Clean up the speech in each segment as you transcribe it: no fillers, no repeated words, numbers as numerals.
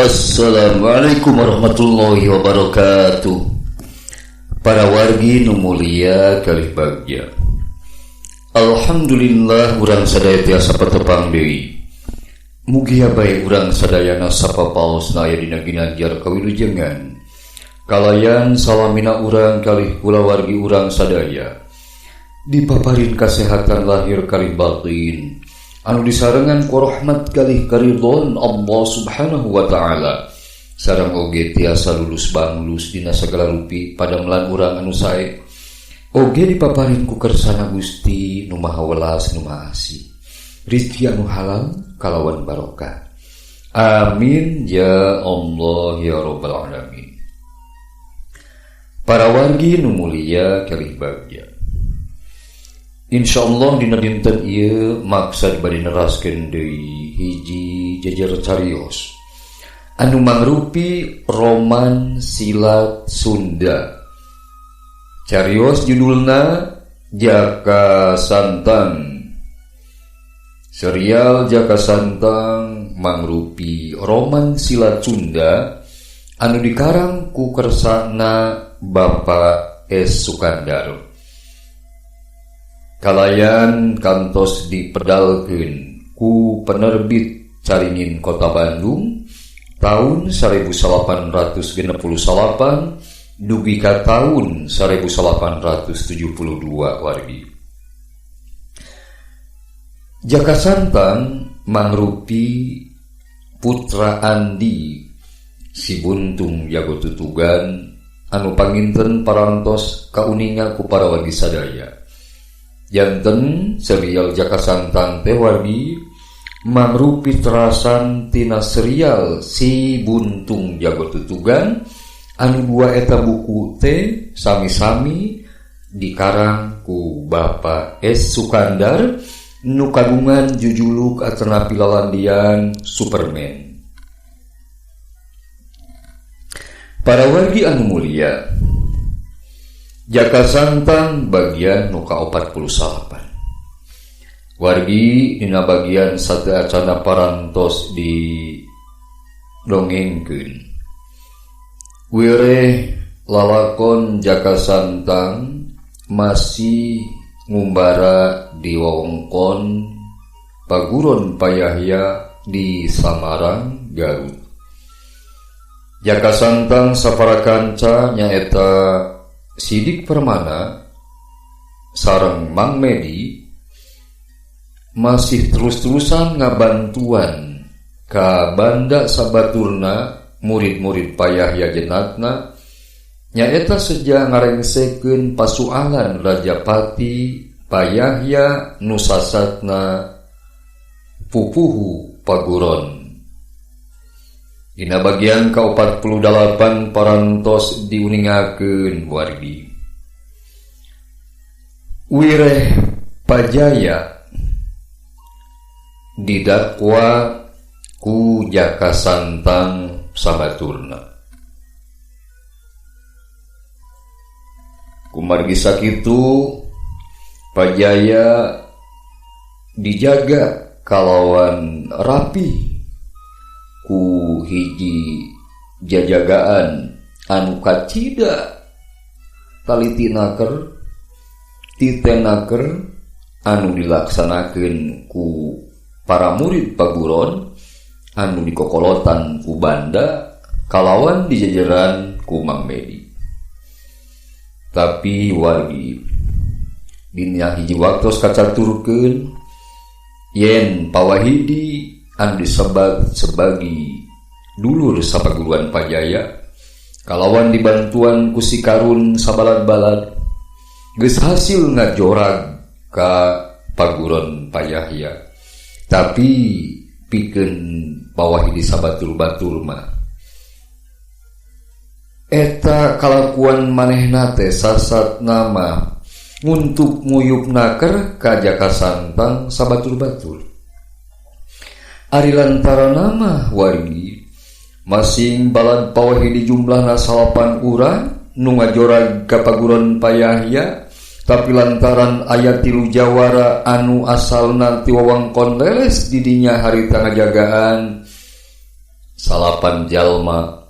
Assalamualaikum warahmatullahi wabarakatuh. Para wargi nu mulia kalih bagja. Alhamdulillah urang sadaya tiasa patepang deui. Mugia bae urang sadayana sapapaosna aya dina ginanjar kawilujengan. Kalayan salamina urang kalih kulawargi urang sadaya. Dipaparin kasehatan lahir kalih batin. Anu disarengan ku rahmat kalih karidhoan Allah Subhanahu wa taala. Sareng oge tiasa lulus banglus dina sagala rupi padamelan urang anu sae. Oge dipaparin ku kersana Gusti nu Maha Welas nu Maha Asih. Rizki anu halal kalawan barokah. Amin ya Allah ya rabbal alamin. Para wargi nu mulia kalih bagja. Insyaallah dina dinten ieu maksad bade neraskeun deui hiji jejer carios anu mangrupi roman silat Sunda. Carios judulna Jaka Santang. Serial Jaka Santang mangrupi roman silat Sunda anu dikarang ku kersana Bapak S. Sukandar. Kalayan kantos dipedalkeun ku penerbit Caringin Kota Bandung tahun 1868 dugi ka tahun 1872 wargi. Jaka Santang mangrupi putra Andi si Buntung Jago Tutugan anu panginten parantos kauninga ku para wargi sadaya. Janten serial Jaka Santang teh wargi mangrupi terasan tina serial si Buntung Jago Tutugan anu dua eta buku teh sami-sami dikarang ku Bapak S. Sukandar nu kagungan jujuluk atanapi lalandian Superman. Para wargi anu mulia, Jaka Santang bagian nu ka-48. Wargi dina bagian sateuacana parantos di dongengkeun. Wireh lalakon Jaka Santang masih ngumbara di wewengkon Paguron Payahya di Samarang, Garut. Jaka Santang sapara kanca nyaeta Sidik Permana sareng Mang Medi masih terus-terusan ngabantuan ka banda sabaturna murid-murid Payahya jenatna nyaeta seja ngarengsekeun pasualan Rajapati Payahya nu sasatna pupuhu Paguron. Dina bagian ka-48 parantos diuningakeun wargi. Wireh Pajaya didakwa ku Jaka Santang sabaturna. Kumargi sakitu Pajaya dijaga kalawan rapi ku hiji jajagaan anu kacida talitinaker titenaker anu dilaksanakeun ku para murid Paguron anu dikokolotan ku banda kalawan dijajaran ku Mang Medi. Tapi wargi dina hiji waktos kacaturkeun yen Pawahidi anu disebat sebagai dulur sapaguruan Pajaya kalawan dibantuan ku si Karun sabalad-balad geus hasil ngajorag ka Paguron Payahya. Tapi pikeun Pawahidi sabatur-batur mah eta kalakuan manehna teh sasat nama nguntuk nguyup naker ka Jaka Santang sabatur-batur. Ari lantaran nama wargi masing balad Pawahidi jumlahna 8 urang nu ngajorag ka Paguron Payahya, tapi lantaran aya 3 jawara anu asalna ti wewengkon leles didinya harita ngajagaan Salapan jalma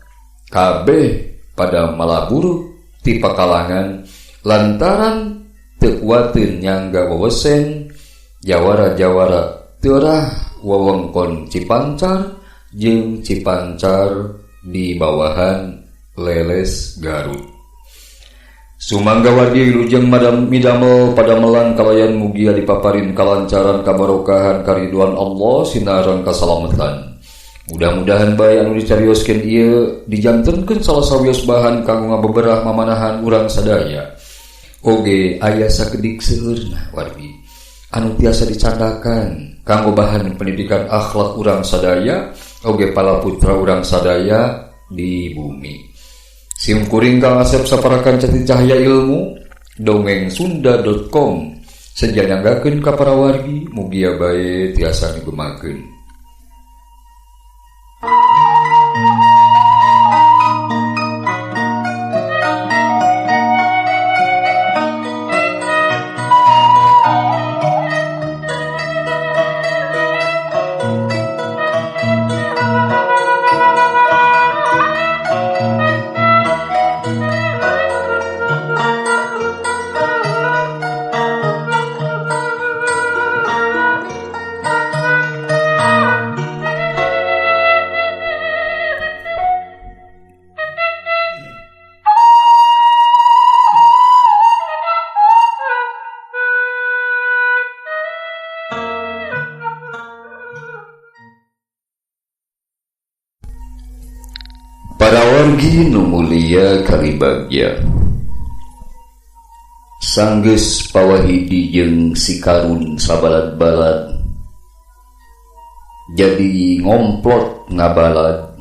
kabeh pada malaburu ti pakalangan lantaran teu kuateun nyangga wewesen jawara-jawara teurah wewengkon Cipancar jeung Cipancar di bawahan Leles Garut. Sumangga wargi wilujeng midamel padamelan kalayan mugia dipaparin kalancaran kabarokahan kariduan Allah sinareng kasalametan. Mudah-mudahan bae anu dicarioskeun ieu dijantenkeun salah sawios bahan kanggo ngabeberah mamanahan urang sadaya. Oge aya sakedik seueurna wargi anu tiasa dicandakan kanggo bahan pendidikan akhlak urang sadaya oge pala putra urang sadaya di bumi. Sim kuring Kang Asep saparakan cati cahaya ilmu dongengsunda.com sejananggakeun ka para wargi mugia bae tiasa migemakeun. Para wargi nu mulia karibagya, sanggeus pawahidi jeung si Karun sabalad-balad jadi ngomplot ngabalad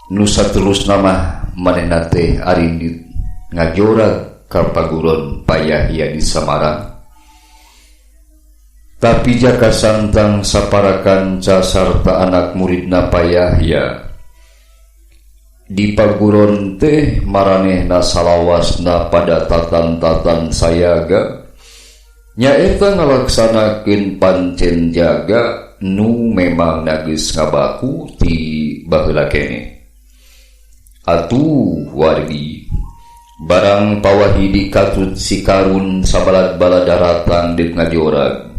nu saterusna mah manehna teh arindit ngajorag ka paguron Payahya di Samarang. Tapi Jaka Santang sapara kanca sarta anak muridna Payahya di paguron teh maranehna salawasna pada tatan-tatan sayaga nyaeta ngalaksanakeun pancen jaga nu memang geus ngabaku ti baheula keneh. Atuh wargi barang pawahidi katut si Karun sabalad-balad daratang deuk ngajorag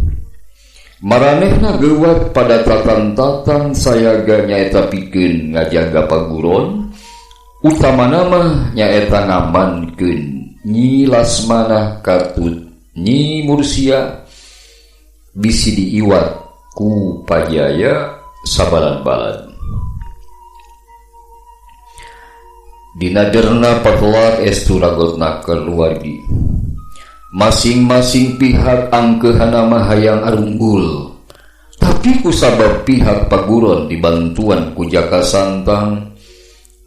maranehna geuwat pada tatan-tatan sayaga nyaeta pikeun ngajaga paguron utamana mah nyaeta ngamankeun Nyi Lasmanah katut Nyi Mursia bisi diiwat ku Pajaya sabalad-balad. Dina derna patelak estu ragotna keluargi masing-masing pihak angkeuhana mah hayang arunggul, tapi kusabab pihak paguron dibantuan ku Jaka Santang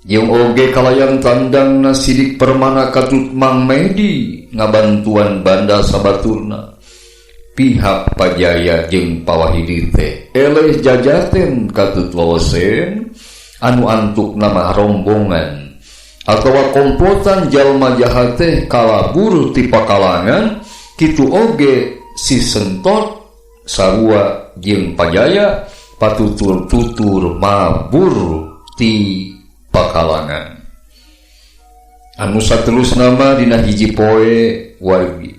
jeung oge kalayan tandangna Sidik Permana katut Mang Medi ngabantuan banda sabaturna. Pihak Pajaya jeung Pawahidi teh eleh jajaten katut wawesen anu antukna mah rombongan atawa komplotan jalma jahat teh kalabur ti pakalangan kitu oge si Sentot sarua jeung Pajaya patutur-tutur mabur ti pakalangan. Anu saterusna mah dina hiji poe wargi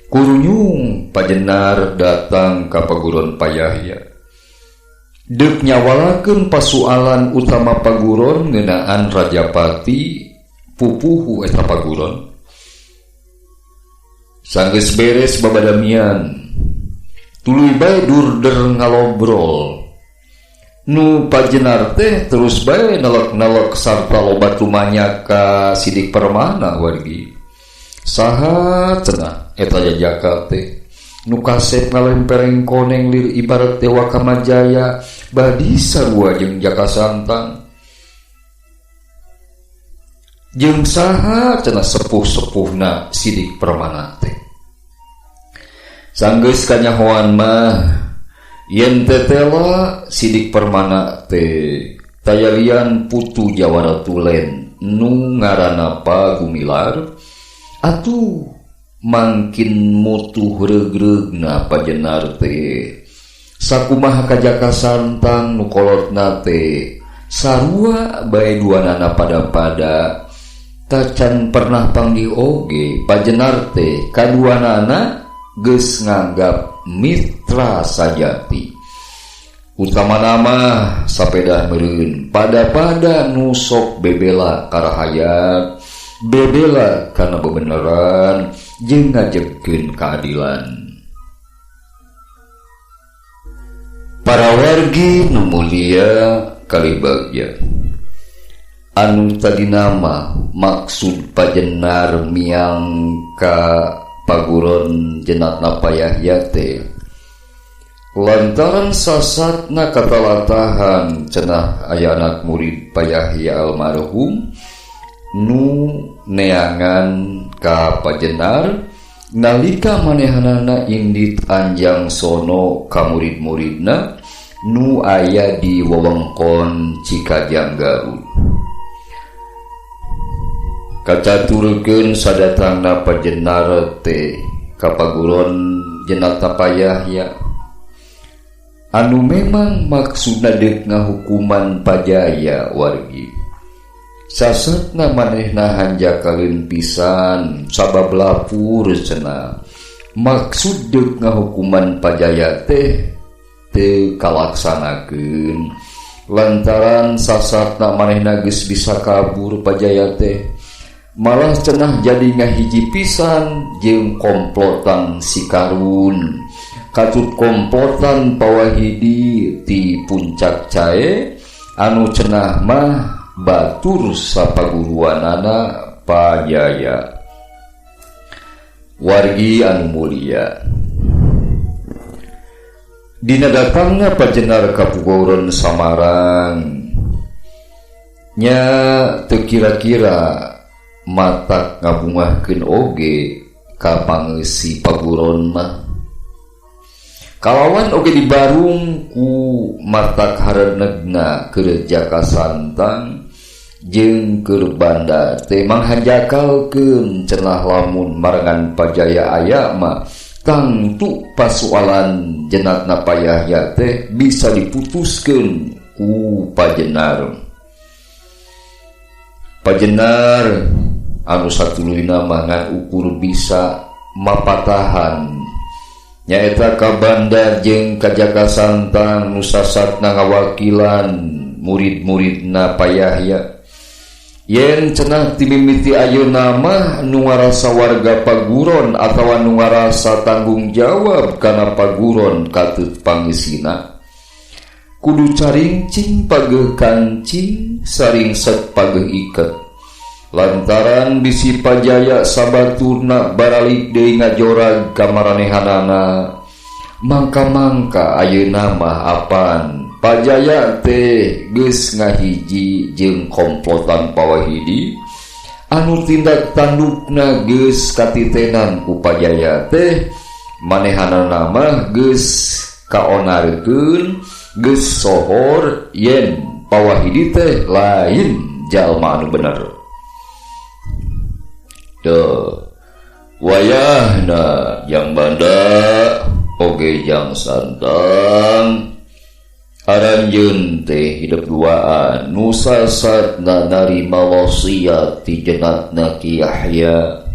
kurunyung Pajenar datang ka paguron Payahya deuk nyawalakeun pasualan utama paguron ngeunaan Rajapati pupuhu eta paguron. Sanggeus beres babadamian tuluy bae durder ngalobrol nu Pajenar teh terus bae nelek-nelek sarta loba tumanya ka Sidik Permana wargi. Saha cenah eta jajaka teh nu kasep ngalempereng koneng lir ibarat Dewa Kamajaya badi sarua jeung Jaka Santang. Jeung saha cenah sepuh-sepuhna Sidik Permana teh. Sanggeus kanyahoan mah yen tetela Sidik Permana teh tayalian putu Jawara Tulen nu ngaranna Pagumilar atuh mangkin mutuh reugreugna Pajenar teh Sakumaha Kajaka Santang nu kolotna teh sarua bae duanana pada-pada tacan pernah panggih oge Pajenar teh kaduanana geus nganggap mitra sajati. Utamana mah sapedah meureun pada-pada nu sok bebela karahayat, bebela kana bebeneran jeung ngajegkeun keadilan. Para wargi nu mulia kali bagja, anu tadina mah maksud Pajenar miang ka paguron jenatna Payahya teh lantaran sasatna katalatahan cenah aya anak murid Payahya almarhum nu neangan ka Pajenar nalika manehanana indit anjang sono ka murid-muridna nu aya di wewengkon Cikajang Garut. Kacaturkeun sadatangna Pajenar teh ka paguron jenatna Payahya anu memang maksudna deuk ngahukuman Pajaya wargi. Sasatna manehna hanjakaleun pisan sabab lapur cenah. Maksud deuk ngahukuman Pajaya teh teu kalaksanakeun lantaran sasatna manehna geus bisa kabur Pajaya teh. Malah cenah jadi ngahiji pisan jeung komplotan si Karun. Katut komplotan Pawahidi ti puncak cae anu cenah mah batur sapaguruanana Pajaya. Wargi anu mulia, dina datangna Pajenar ka Paguron Samarang nya teu kira-kira matak ngabungahkeun oge ka pangeusi paguron mah. Kalawan oge dibarung ku matak harenegna keur Jaka Santang jeung keur banda teh manghanjakalkeun cenah lamun marengan Pajaya aya mah tangtu pasualan jenatna Payahya teh bisa diputuskeun ku Pajenar. Pajenar anu satuluyna mah ngan ukur bisa mapatahan nyaeta ka banda jeung ka Jaka Santang nu sasatna ngawakilan murid-muridna Payahya. Yen cenah timimiti ayeuna mah nu ngarasa warga paguron atawa nu ngarasa tanggung jawab kana paguron katut pangeusina kudu caringcing pageuh kancing saringset pageuh iket lantaran bisi Pajaya sabaturna baralik deui ngajorag ka maranehanana. Mangka-mangka ayeuna mah apan Pajaya teh geus ngahiji jeung komplotan Pawahidi anu tindak tandukna geus katitenan ku Pajaya teh manehanana mah geus kaonarkeun geus sohor yen Pawahidi teh lain jalma anu bener. Duh, wayahna jang banda oge jang santang aranjeun teh hidup duaan nu sasatna narima wasiat ti jenatna Ki Yahya.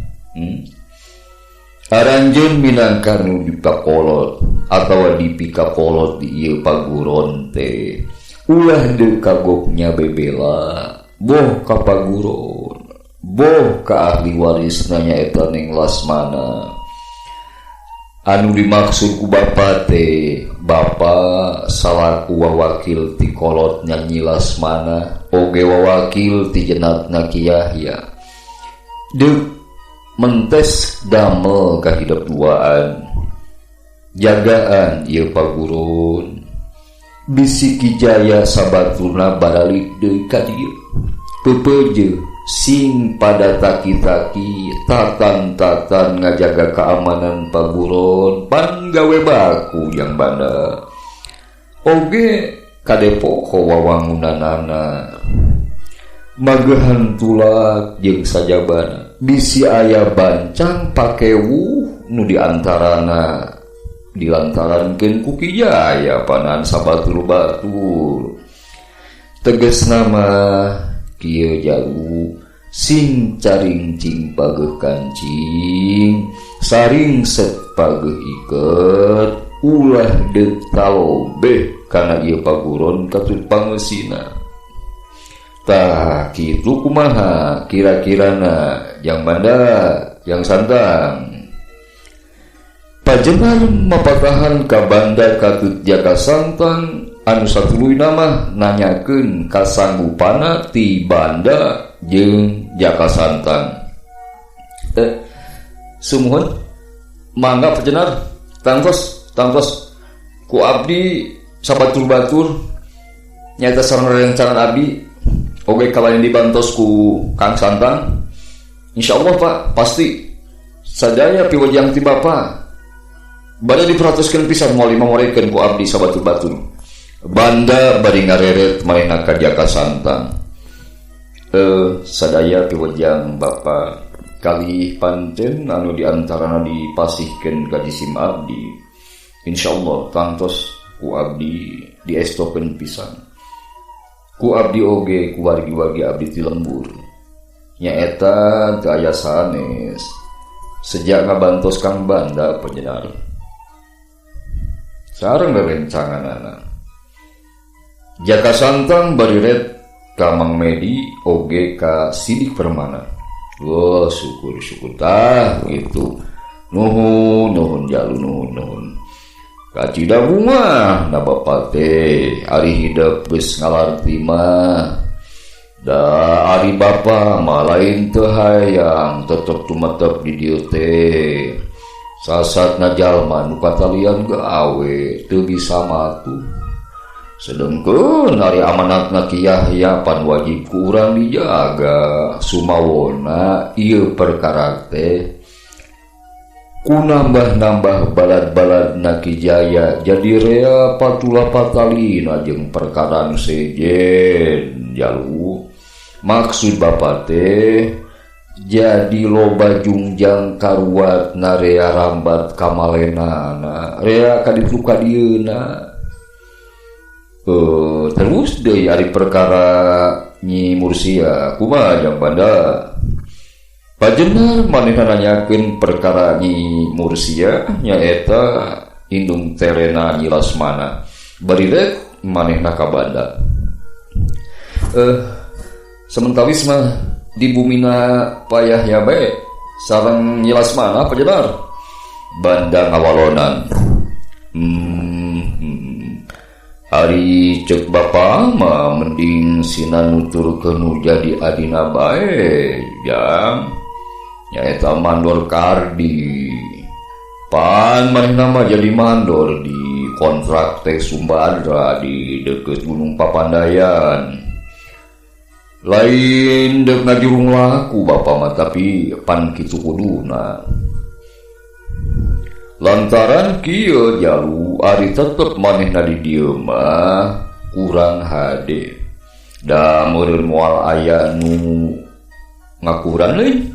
Aranjeun minangka nu dipakolot atawa dipikakolot di ieu paguron teh ulah deuk kagoknya bebela boh ka paguron boh ka ahli warisna nyaeta Neng Lasmana. Anu dimaksud ku bapa teh bapa salaku wawakil ti kolot Nyi Lasmana oge wawakil ti jenatna Ki Yahya deuk mentes damel kahidep duaan jagaan ieu paguron bisi Ki Jaya sabaturna baralik deui ka dieu pepeje sing pada taki-taki tatan-tatan ngajaga keamanan paguron pan gawe baku yang banda oge kadepoho wawangunanana magehan tulak jeung sajabana bisi aya bancang pakewuh nu diantarana Dilantarankeun ku Ki Jaya panan sabatur-batur. Tegasna mah kieu jalu sing caring cing pageuh kancing, saring set pageuh iket, ulah deuk talobeh kana ieu paguron katut pangeusina. Tah kitu kumaha kira-kirana jang Banda jang Santang. Pajenar mapatahan ka Banda katut Jaka Santang anu satuluyna mah nanyakeun kasanggupana ti Banda jeung Jaka Santang. Sumuhun mangga pajenar tangtos tangtos ku abdi sabatur-batur nyaeta sareng rerencangan abdi oge kalayan dibantos ku Kang Santang. Insyaallah Pak pasti sadaya piwejang ti Bapak bade diperhatoskeun pisan moal dimamorekeun ku abdi sabatur-batur. Banda bari ngareret manehna ka Jaka Santang. Sadaya piwejang Bapak kalih panten anu diantarana dipasihkeun ka jisim abdi. Insyaallah tangtos ku abdi diestokeun pisan. Ku abdi oge ku wargi-wargi abdi ti lembur. Nyaeta teu aya sanes. Sejak ngabantos Kang Banda panjenengan. Sareng rerencanganana. Jaka Santang bariret ka Mang Medi oge ka Sidik Permana. Wah, syukur-syukur tah gitu. Nuhun, nuhun jalu nuhun nuhun. Kacida bunga na bapa teh ari hidep geus ngalarti mah. Da ari bapa mah lain teu hayang tetep tumetep di dieu teh. Sasatna jalma nu katalian gawe teu bisa matuh. Sedengkeun ari amanatna Ki Yahya pan wajib ku urang dijaga. Sumawona ieu perkara teh ku nambah-nambah balad-baladna Ki Jaya jadi rea patula patalina jeung perkara nu sejen jalu. Maksud bapa teh jadi loba jungjang karuat na rea rambat kamalenana rea kaditu kadieuna. Terus deui ari perkara Nyi Mursia kumaha jang Banda. Pajenar manehna nanyakeun perkara Nyi Mursia nyaeta indung terena Nyi Lasmana. Bari rek manehna ka Banda. Sementawis mah di bumina payah ya bae sareng Nyi Lasmana pajenar. Banda ngawalonan. Ari cek bapa mah mending sina nuturkeun nu jadi adina bae jang. Nyaeta mandor Kardi. Pan manehna mah jadi mandor di kontrak teh Sumbadra di deukeut Gunung Papandayan. Lain deuk ngajurung laku bapa mah tapi pan kitu kuduna. Lantaran kieu jalu ari tetep manehna di dieu mah kurang hade. Da meureun moal aya nu ngakuran euy.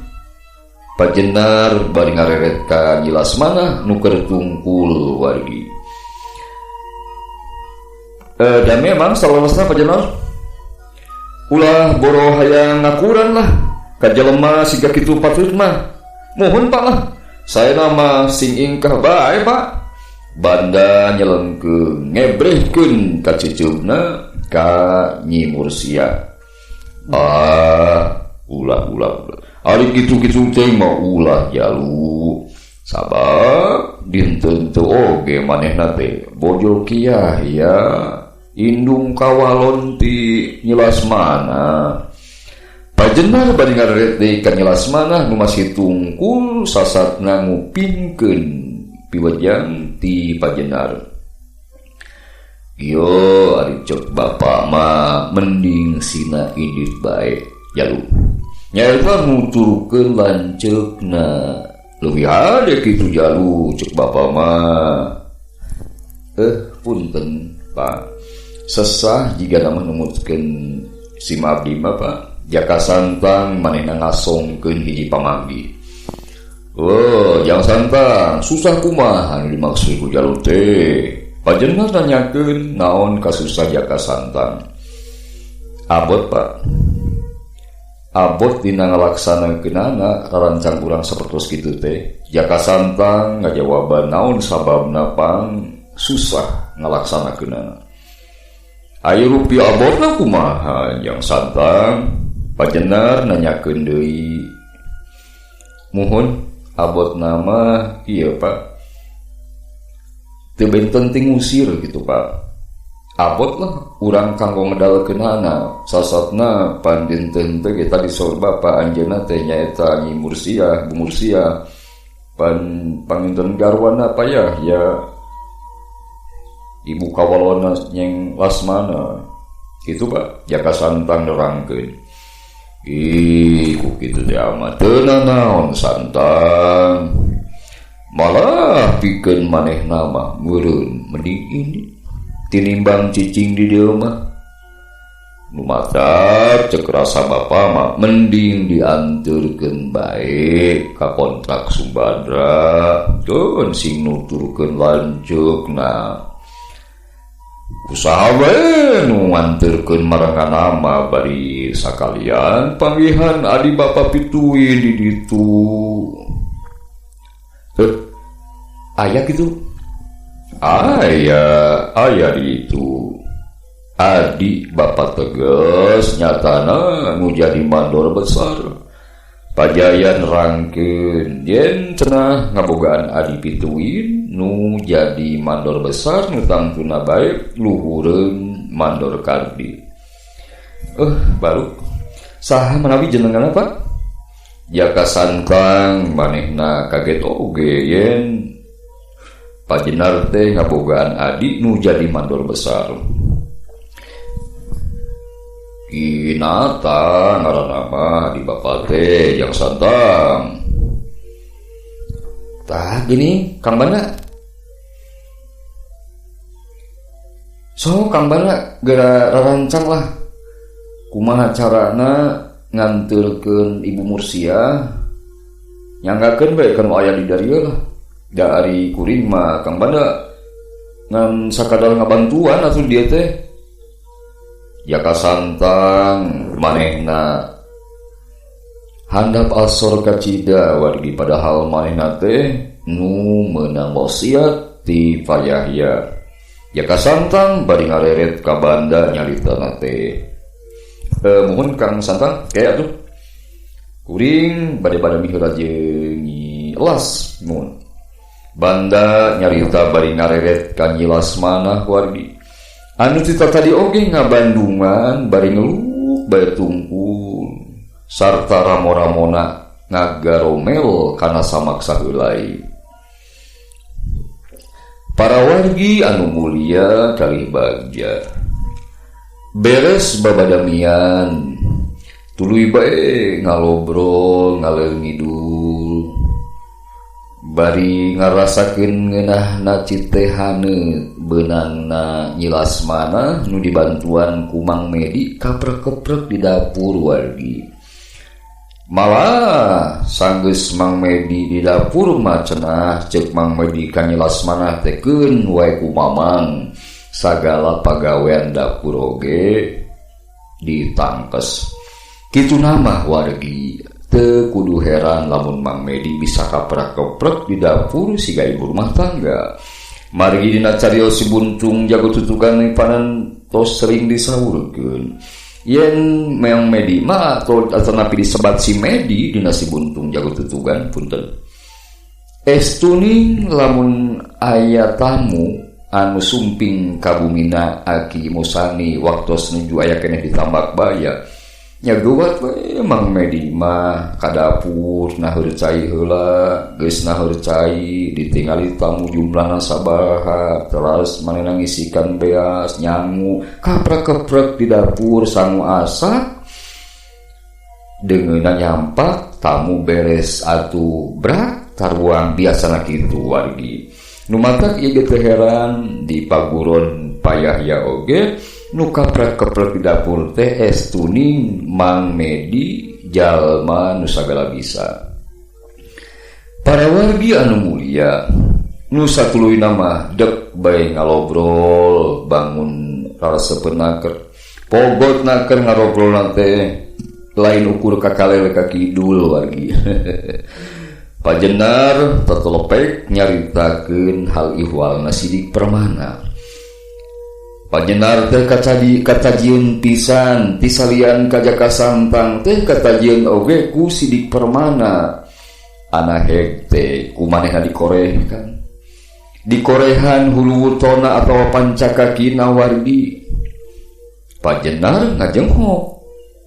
Pajenar bari ngareret ka Nyi Lasmana nu keur tungkul wargi. Da memang salolosna pajenar ulah boro hayang ngakuran lah ka jelema siga kitu patut mah. Mohon Pak lah. Saya nama sing ingkah bae Pak. Banda nyelengkeung ngebrehkeun ka cucubna ka Nyi Mursia. Ah, ulah ulah ulah. Ari kitu-kitu teh mah ulah jalu. Sabab dinten teu oge manehna teh bojo Ki Yahya indung kawalon ti Nyi Lasmana. Pajenar bari ngareret deui ka Nyi Lasmana nu masih tungkul sasatna ngupingkeun piwejang ti pajenar. Yo ari cek bapa mah mending sina indit bae jalu. Nyaeta nuturkeun lanceukna. Leuwih hade kitu jalu cek bapa mah. Punten Pak. Sesah jiga mah numutkeun si abdi mah Pak. Jaka Santang manehna ngasongkeun hiji pamanggi. Oh, Jang Santang, susah kumaha anu dimaksud ku jalu teh? Pajenar nanyakeun naon kasusah Jaka Santang. Abot, Pak. Abot dina ngalaksanakeunana rarancang urang sapertos kitu teh. Jaka Santang ngajawaban naon sababna pang susah ngalaksanakeunana. Ayo rupi abotna kumaha Jang Santang? Pajenar nanyakeun deui. Muhun abot nama iya Pak. Teu benten ti ngusir gitu Pak. Abot lah urang kanggo ngedalkeunana. Sasatna pandinten teh tadi saur bapa anjeunna teh nyaeta Nyi Mursiah, Bu Mursiah. Pan panginten garwana payah ya ibu kawalona Nyeng Lasmana. Kitu Pak, Jaka Santang nerangkeun. Ih, ku kitu teh amat teu nanaon Santang. Malah pikeun manehna mah meureun mending ini tinimbang cicing di dieu mah. Nu matak ceuk rasa bapa mah mending dianteurkeun bae ka kontrak Sumbadra. Keun sing nuturkeun lanceukna. Usaha bae nu nganterkeun marangan nama bari sakalian panggihan adi bapa pituin di ditu. Heuh, aya kitu? Aya, aya di ditu. Adi bapa tegas nyatana nu jadi mandor besar. Pajayan rangkeun yen cenah ngabogaan adi pituin nu jadi mandor besar nu tangtuna bae luhureun mandor Kardi. Baru saha manawi jenenganna Pak? Jaka Santang manehna kaget oge yen Pajenar teh ngabogaan adi nu jadi mandor besar. Kinata ngaranna mah di bapa teh Jang Santang. Tah gini Kang Banda. So Kang Banda geura rarancang lah. Kumaha carana nganteurkeun Ibu Mursiah nyanggakeun bae kanu aya di darieu lah. Da ari kuring mah Kang Banda ngan sakadar ngabantuan atuh dia teh. Jaka Santang manehna handap asor kacida wargi padahal manehna teh nu meunang wasiat ti Payahya. Jaka Santang bari ngareret ka banda nyaritana teh. Muhun Kang Santang kayak atuh. Kuring bade-bade miheula jeung Nyi Las muhun. Banda nyarita bari ngareret ka Nyi Lasmanah wargi. Anu cita tadi oge ngabandungan bari ngeluk bae tungkul sarta ramo-ramona ngagaromel kana samaksa heulai. Para wargi anu mulia kalih bagja. Beres babadamian tuluy bae ngalobrol ngaleur ngidul. Bari ngarasakeun ngeunahna cite haneut beunangna Nyi Lasmana nu dibantuan ku Mang Medi kaprek-keprek di dapur wargi. Malah sanggeus Mang Medi di dapur mah cenah ceuk Mang Medi ka Nyi Lasmana teh keun wae ku Mamang sagala pagawean dapur oge ditangkes. Kitu mah wargi. Teu kudu heran lamun Mang Medi bisa kaprak-keprek di dapur siga ibu rumah tangga. Margi dina carios si buntung jago tutukan panan tos sering disaurkeun. Yen Mang Medi mah atanapi disebat si Medi dina si buntung jago tutukan punten. Estuning lamun aya tamu anu sumping ka bumina Aki Musani waktos nuju aya keneh ditambak baya. Nya geuwat we Mang Medi mah ka dapur naheur cai heula, geus naheur cai ditingali tamu jumlahna sabaraha, teras manehna ngisikan beas nyangu kaprek-keprek di dapur sangu asak deungeunna nyampak tamu beres atuh brak taruang biasana kitu wargi. Nu matak ieu ge teu heran di paguron Payahya oge nu kaprek-keprek di dapur teh estuning Mang Medi jalma nu sagala bisa. Para wargi anu mulia nu satuluyna mah dek bae ngalobrol bangun raresepeun naker pogot naker ngarobrolna teh lain ukur ka kaler ka kidul wargi. Pajenar tetelepek nyaritakeun hal ihwalna Sidik Permana. Pajenar teh katajieun pisan tisalian ka Jaka Santang teh katajieun oge ku Sidik Permana. Anaheg teh ku manehna dikorehkan. Dikorehan hulu wutona atawa pancakakina wargi. Pajenar ngajenghok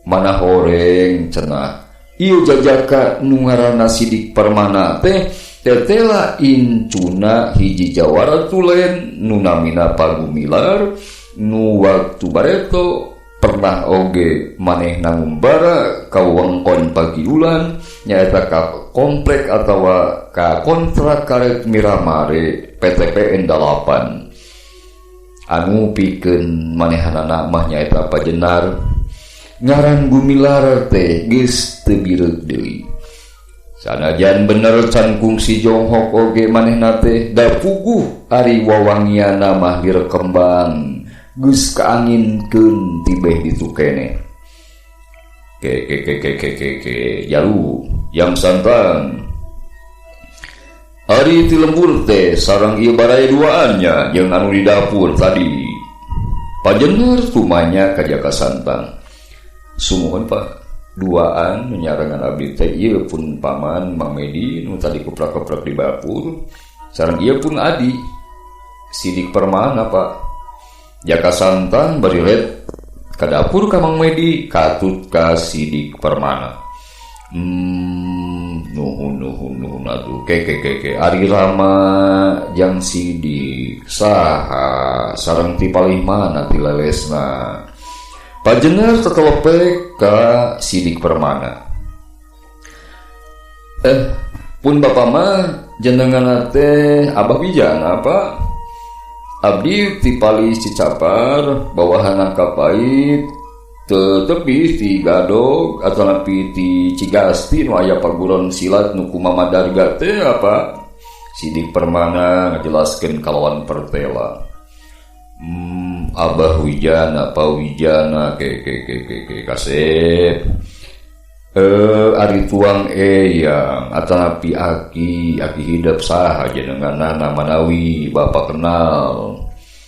mana horeng cenah. Ieu jajaka nu ngaranna Sidik Permana teh tetela incuna hiji jawara tulen nu namina Pagumilar nu waktu bareto pernah oge manehna ngumbara ka wewengkon Pagiulan nyaeta ka komplek atawa ka kontrak karet Miramare PTPN 8 anu pikeun manehanana mah nyaeta Pajenar ngaran Gumilar teh geus teu bireuk deui. Sanajan bener can kungsi jonghok oge manehna teh da puguh ari wawangiana mah lir kembang geus kaanginkeun tibeh ditu keneh. Ke ke ke ke ke ke ke jalu yang santang. Ari ti lembur teh sareng ieu baraya duaannya jeung anu di dapur tadi. Pajenar tumanya ka Jaka Santang. Sumuhun Pak, duaan menyarangan abdi teh ieu pun paman Mang Medi nu tadi kuprak-kuprak di dapur sareng ieu pun adi Sidik Permana Pak. Jaka Santang bari ret ka dapur ka Mang Medi katut ka Sidik Permana. Nuhun nuhun nuhun atuh ke ke ke ke ari Rama jang Sidik saha sareng ti palih mana ti lelesna. Pajenar tetelepek ka Sidik Permana. Pun bapa mah jenengan teh Abah Wijana Pak. Abdi ti palih Cicapar bawahan Kapait tetepih ti Gadog atanapi ti Cigasti nu aya paguron silat nu kumaha Madarga teh apa? Sidik Permana ngajelaskeun kalawan pertela. Abah Wijana, Pa Wijana, ke ke ke ke ke kasep. Ari tuang eyang atanapi aki, aki hidep saha jenenganna manawi bapak kenal.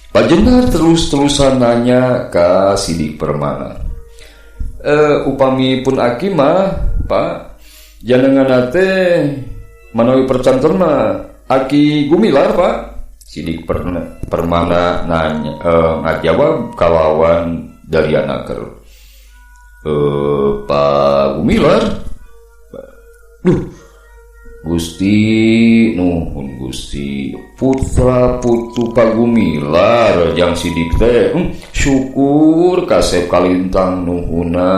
Pajenar terus-terusan nanya ka Sidik Permana. Upami pun aki mah, Pak, jenenganna teh manawi percanten mah aki Gumilar, Pak. Sidik Permana nanya, ngajawab kalawan dari anaker. Pak Gumilar, duh, Gusti nuhun Gusti putra putu Pak Gumilar jang Sidik teh, syukur kasep kalintang nuhuna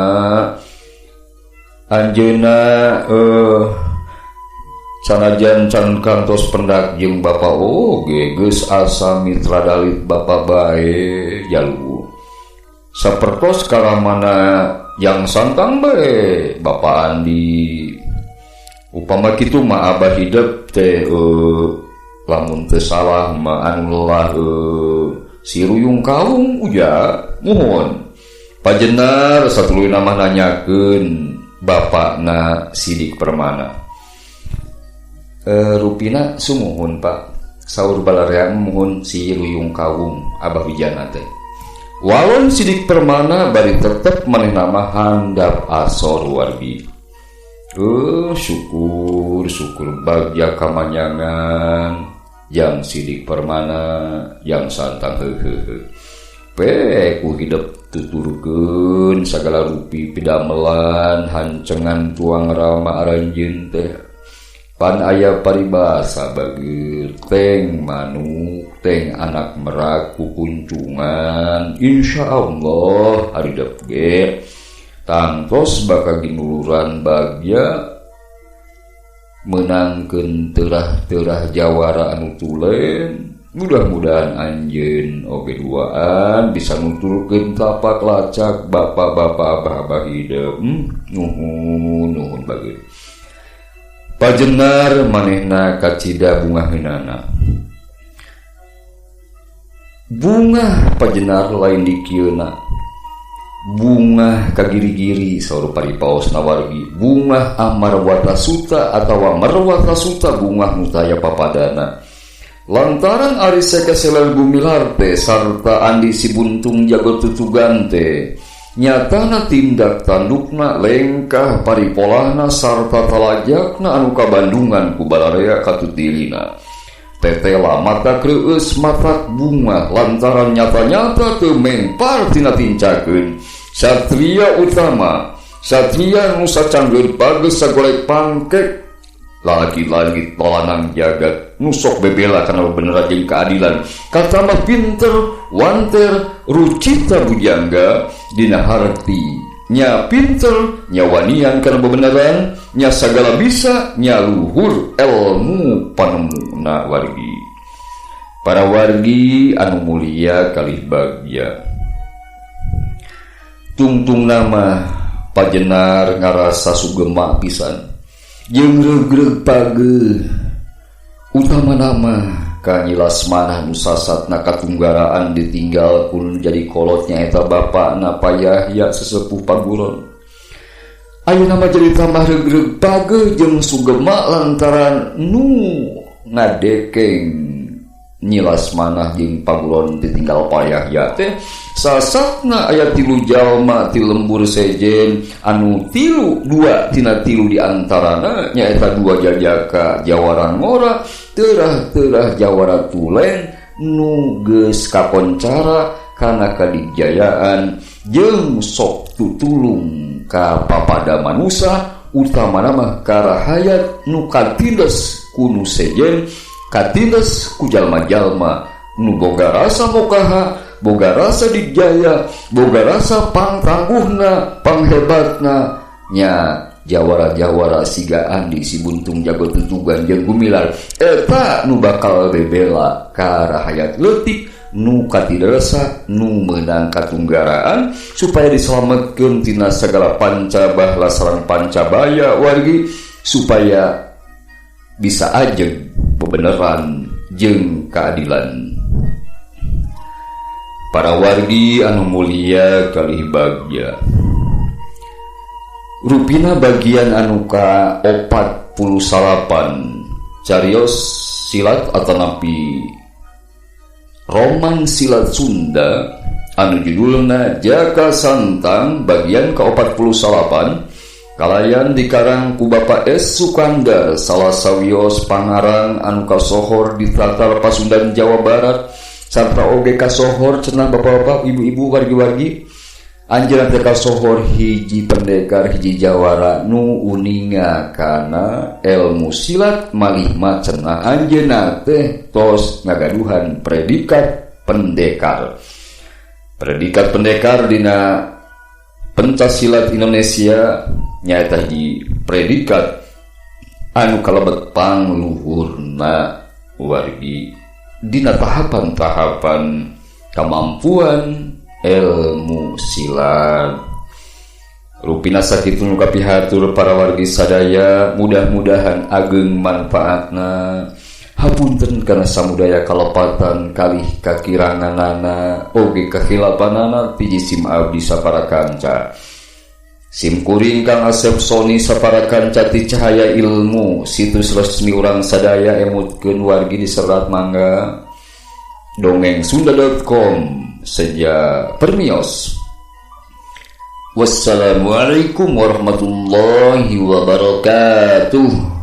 anjeuna sanajan can kantos pendak jeung bapa oge geus asa mitra dalit bapa bae jalu sapertos karamana yang santang bae bapa Andi upama kitu mah abah hidep teh lamun teu salah mah anu lelah si Ruyung Kawung uja muhun Pajenar satuluyna mah nanyakeun bapakna Sidik Permana. Rupina sumuhun Pak, saur balarea muhun si Ruyung Kawung Abah Wijana teh. Walon Sidik Permana bari tetep manehna mah handap asor wargi. Syukur syukur bagja kamanyangan jang Sidik Permana jang Santang heuheuh. Pe ku hidep tuturkeun sagala rupi pidamelan hancengan tuang rama aranjeun teh. Pan aya paribasa bageur teng manuk teng anak merak kukuncungan insyaallah haridep ge tangtos bakal ginuluran bagya menangkeun terah-terah jawara anu tulen. Mudah-mudahan anjeun oge duaan bisa nuturkeun tapak lacak bapak-bapak abah-abah hidup. Nuhun nuhun bageur. Pajenar manehna kacida bungaheunana. Bungah pajenar lain dikieuna. Bungah kagiri-giri saur paripaosna wargi. Bungah Amarwata Suta atawa Marwata Suta bungah nu taya papadana. Lantaran ari Seke Seler Gumilar teh sarta Andi Sibuntung Jago Tutugan teh nyatana tindak tandukna lengkah paripolahna sarta talajakna anu kabandungan ku balarea katutilina. Tetela mata kreueus matak bunga lantaran nyata-nyata teu mempar tina tincakeun. Satria utama, satria nu sacanggeun bageus sagolek pangkek, lalaki langit tolanang jagat nu sok bebela kana bener jeung keadilan. Katambah pinter, wanter, rucita bujangga dina harti. Nya pinter, nya wanian kana bebeneran, nya sagala bisa, nya luhur ilmu panemuna wargi. Para wargi anu mulia kalih bagya. Tungtung nama pajenar ngarasa sugema pisan. Jeung regreg page utama nama ka Nyi Lasmanah nu sasatna katunggaraan ditinggal kun jadi kolotnya eta bapakna Payahya sesepuh Paguron. Ayeuna mah jadi tambah regreg page jeung sugema lantaran nu ngadekeng Nyi Lasmanah jeung Paguron ditinggal Payahya teh sasatna aya tilu jalma ti lembur sejen anu tilu dua tina tilu di antarana nyaeta dua jajaka jawara ngora terah-terah jawara tulen nu geus kakoncara kana kadijayaan jeung sok tutulung ka papada manusa utamana mah karahayat nu katindes ku nu sejen katindes ku jalma-jalma nu boga rasa mokaha, boga rasa dijaya, boga rasa pangtangguhna, panghebatna nya jawara-jawara siga Andi Sibuntung Jago Tutugan jeung Gumilar eta nu bakal bebela ka rahayat leutik nu katideresa nu meunang katunggaraan supaya diselametkeun tina sagala panca bahla sareng pancabaya wargi supaya bisa ajeg bebeneran jeung keadilan. Para wargi anu mulia kalih bagya. Rupina bagian anu ka 49 carios silat atanapi roman silat Sunda anu judulna Jaka Santang bagian ka 48 kalayan dikarang ku Bapak S. Sukandar salah sawios pangarang anu kasohor di Tatar Pasundan Jawa Barat sarta oge kasohor cenah bapak-bapak ibu-ibu wargi-wargi anjeunna teh kasohor hiji pendekar hiji jawara nu uninga kana ilmu silat malih mah cenah anjeunna teh tos ngagaduhan predikat pendekar. Predikat pendekar dina pentas silat Indonesia nyaeta hiji predikat anu kalebet pangluhurna wargi dina tahapan-tahapan kemampuan ilmu silat. Rupina sakitu nu kapihatur para wargi sadaya, mudah-mudahan ageng manfaatna. Hapunten kana samudaya kalepatan kalih kakiranganana oge kahilapanana ti jisim abdi sapara kanca. Sim kuring Kang Asep Soni sapara kanca ti Cahaya Ilmu situs resmi urang sadaya emutkeun wargi diserat mangga dongengsunda.com seja permios. Wassalamualaikum warahmatullahi wabarakatuh.